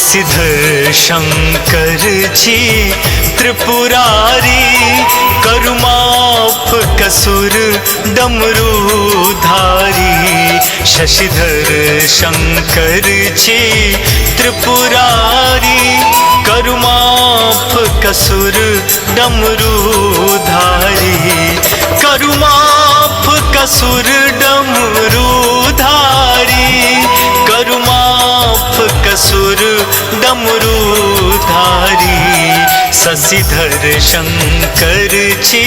शशिधर शंकर छी त्रिपुरारी, करु माफ कसुर डमरू धारी। शशिधर शंकर छी त्रिपुरारी, करु माफ कसुर डमरू धारी। करु माफ कसुर डमरू धारी, करु माफ कसुर डमरू धारी। शशिधर शंकर छी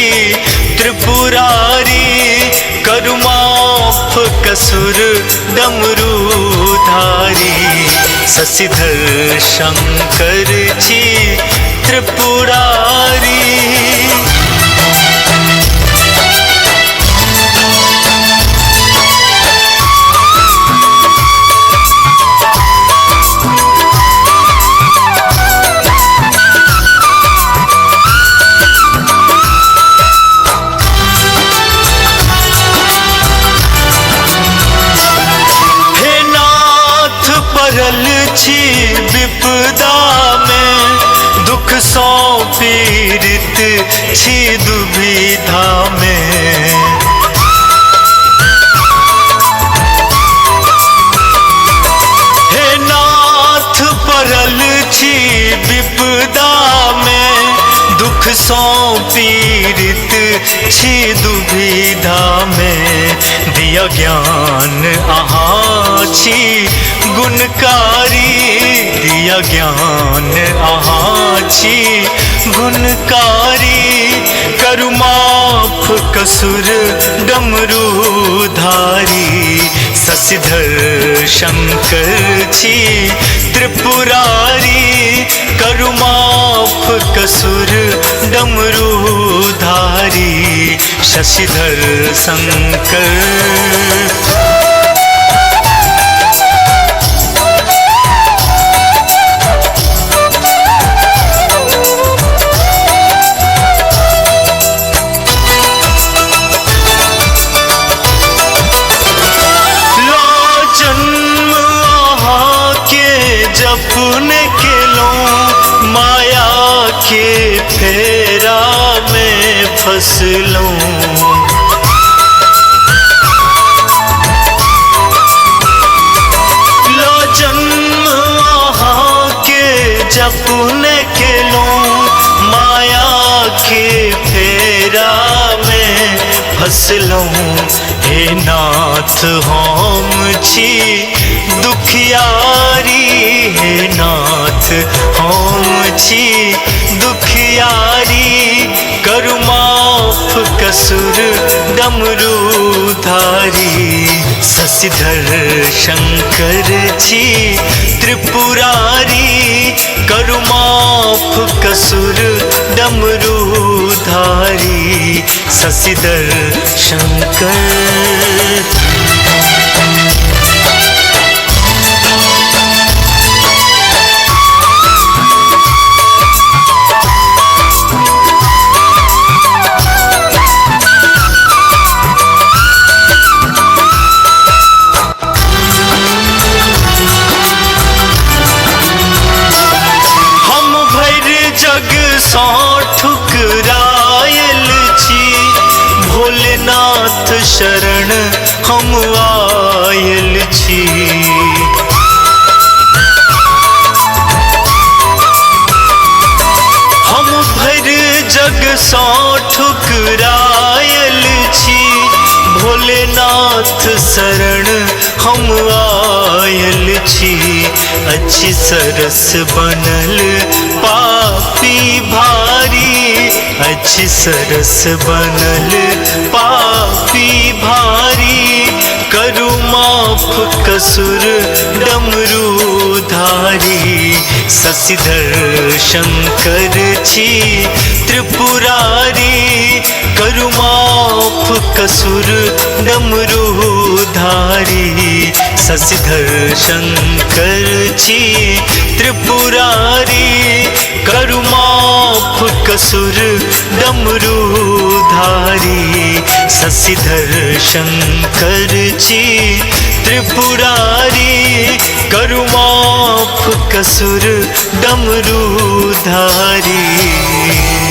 त्रिपुरारी, करु माफ कसुर डमरू धारी। शशिधर शंकर छी त्रिपुरारी। पड़ल छी विपदा में, दुख सौ पीड़ित छी दुविधा में। हे नाथ पड़ल छी विपदा में, दुख सौ पीड़ित छी दुविधा में। दिया ज्ञान अहाँ छी गुणकारी, दिया ज्ञान अहाँ छी गुणकारी। करु माफ कसुर डमरू धारी। शशिधर शंकर छी त्रिपुरारी, करु माफ कसुर डमरू धारी। शशिधर शंकर। जपने केलौं माया के फेरा में फसलौं। लो जन्म अहाँ के जपने केलौं माया के फेरा में फसलौं। हे नाथ हम छी दुखियारी, हे नाथ हम छी दुखियारी। करु माफ कसुर डमरू धारी। शशिधर शंकर छी त्रिपुरारी, करु माफ कसुर डमरू धारी। शशिधर शंकर। जग सौ ठुकरायल छी, भोलेनाथ शरण हम आयल छी। हम भरि जग सौ ठुकरायल छी, भोलेनाथ शरण हम आयल छी। अच्छी सरस बनल पापी भारी, अच्छी सरस बनल पापी भारी। करु माफ कसुर डमरू धारी। शशिधर शंकर छी त्रिपुरारी, करु माफ कसुर डमरू धारी। शशिधर शंकर छी त्रिपुरारी, करु माफ कसुर डमरू धारी। शशिधर शंकर छी त्रिपुरारी, करू माफ कसुर डमरू धारी।